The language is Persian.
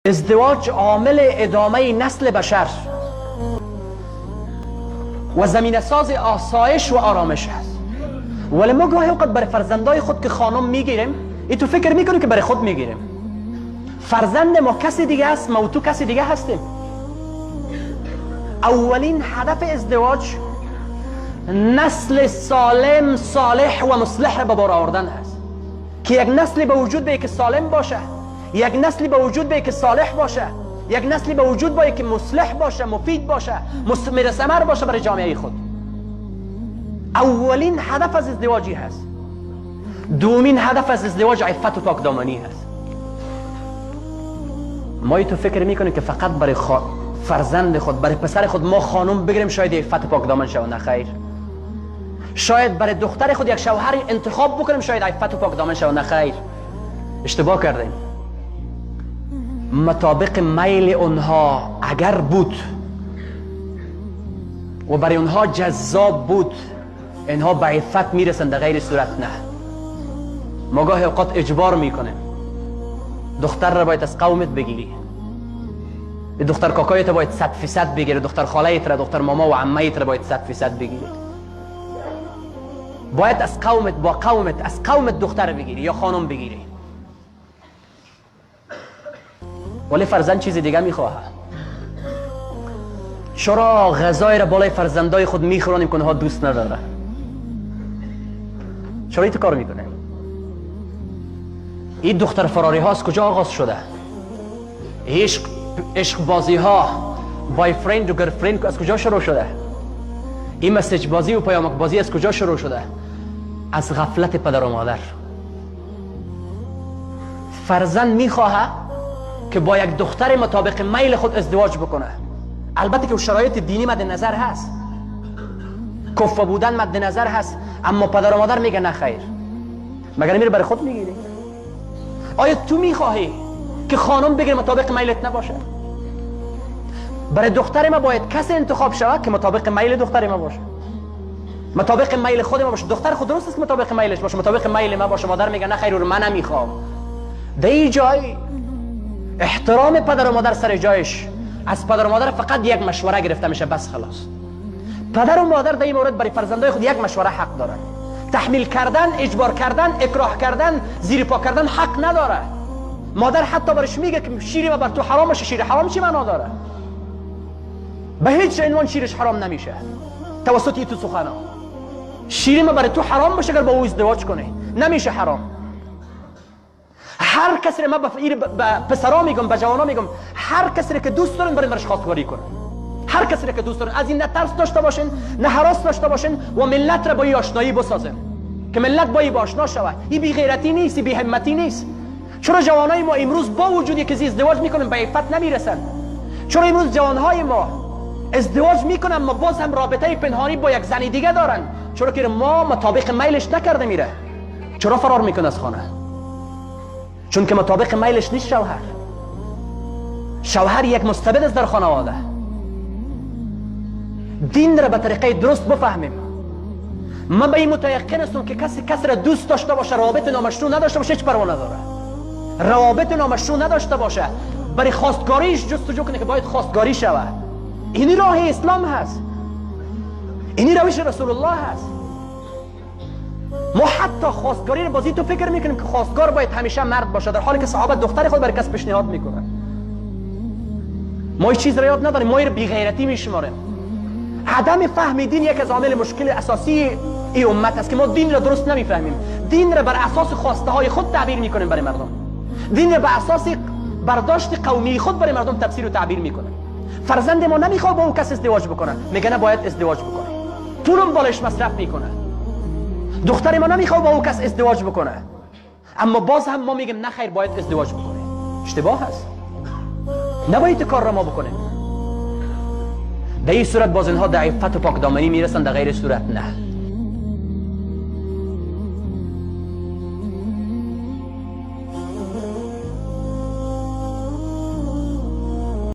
ازدواج عامل ادامه نسل بشر و زمینه ساز آسایش و آرامش است. ولی ما گاهی اوقات برای فرزندای خود که خانم میگیریم، ای تو فکر میکنیم که برای خود میگیریم. فرزند ما کسی دیگه است، ما و تو کسی دیگه هستیم. اولین هدف ازدواج نسل سالم، صالح و مصلح را به بار آوردن است، که یک نسل به وجود بیاید که سالم باشه، یک نسلی به وجود بیاید که صالح باشه، یک نسلی به وجود بیاید که مصلح باشه، مفید باشه، مثمر ثمر باشه برای جامعه خود. اولین هدف از ازدواجی هست. دومین هدف از ازدواج عفت و پاکدامنی هست. ما تو فکر میکنیم که فقط برای فرزند خود، برای پسر خود ما خانم بگیریم شاید عفت و پاکدامن شود. نه خیر. شاید برای دختر خود یک شوهر انتخاب بکنیم شاید عفت و پاکدامن شود. نه خیر. اشتباه کردیم. مطابق میل اونها اگر بود و برای اونها جذاب بود، اینها به عفت میرسند، در غیر صورت نه. ما گاهی اوقات اجبار میکنیم دختر را باید از قومت بگیری، دختر کاکایت باید 100% بگیری، دختر خاله‌ایت را، دختر ماما و عمه‌ایت را باید 100% بگیری. باید از قومت، با قومت، از قومت دختر بگیری یا خانم بگیری. ولی فرزند چیز دیگه میخواهد. چرا غذای را بالای فرزندای خود میخورانیم که اونها دوست نداره؟ چرا این کار میکنه؟ این دختر فراری ها از کجا آغاز شده؟ عشق بازی ها، boyfriend و girlfriend از کجا شروع شده؟ این message بازی و پیامک بازی از کجا شروع شده؟ از غفلت پدر و مادر. فرزند میخواهد که با یک دختر مطابق میل خود ازدواج بکنه. البته که شرایط دینی مد نظر هست، کفه بودن مد نظر هست، اما پدر و مادر میگه نه خیر. مگر میره برای خود میگیری؟ آیا تو میخواهی که خانم بگیره مطابق میلت نباشه؟ برای دختر ما باید کسی انتخاب شود که مطابق میل دختر ما باشه، مطابق میل خود ما باشه. دختر خود درست است که مطابق میلش باشه، مطابق میل ما باشه. مادر میگه نه خیر، رو من نمیخوام. در این جای احترام پدر و مادر سر جایش. از پدر و مادر فقط یک مشوره گرفته میشه، بس خلاص. پدر و مادر در این مورد برای فرزندای خود یک مشوره حق دارن. تحمیل کردن، اجبار کردن، اکراه کردن، زیر پا کردن حق نداره. مادر حتی برش میگه که شیر ما بر تو حرام باشه. شیر حرام چی معنا داره؟ به هیچ عنوان شیرش حرام نمیشه توسط تو سخنا. شیر ما برای تو حرام باشه اگر با او ازدواج کنه، نمیشه حرام. هر کسی را ما به پسرا میگم، به جوانا میگم، هر کسی را که دوست دارن برین برش خواستگاری کنن. هر کسی را که دوست دارن، از این نه ترس داشته باشین، نه هراس داشته باشین و ملت را با این آشنایی بسازن که ملت با این آشنا شود. این بی غیرتی نیست، بی همتی نیست. چرا جوانای ما امروز با وجودی که ازدواج میکنن به عفت نمیرسن؟ چرا امروز جوانهای ما ازدواج میکنن ما باز هم رابطه پنهانی با یک زن دیگه دارن؟ چرا که ما مطابق میلش نکرده میره. چرا فرار میکنه از خانه؟ چون که مطابق میلش نیست. شوهر، شوهر یک مستبد است در خانواده. دین را به طریقه درست بفهمیم. من به این متیقن هستم که کسی کسی را دوست داشته باشه، روابط نامشروع نداشته باشه، هیچ پروا نداره. روابط نامشروع نداشته باشه، برای خواستگاریش جستجو کنه که باید خواستگاری شود. اینی راه اسلام هست، اینی روش رسول الله هست. ما حتی خواستگاری رو بازی تو فکر میکنیم که خواستگار باید همیشه مرد باشه، در حالی که صحابه دختر خود برای کس پیشنهاد میکنن. ما این چیز رو یاد نداریم، ما این رو بی‌غیرتی میشماریم. عدم فهم دین یک از عامل مشکل اساسی این امت است که ما دین را درست نمیفهمیم. دین را بر اساس خواسته های خود تعبیر میکنیم برای مردم. دین را بر اساس برداشت قومی خود برای مردم تفسیر و تعبیر میکنه. فرزند ما نمیخواد با او کس ازدواج بکنه، میگه نه باید ازدواج بکنه، پولم بالش مصرف میکنه. دختر ما نمیخواد با او کس ازدواج بکنه، اما باز هم ما میگیم نه خیر باید ازدواج بکنه. اشتباه هست، نباید کار را ما بکنیم. در این صورت باز اینها در عفت و پاکدامنی میرسن، در غیر صورت نه.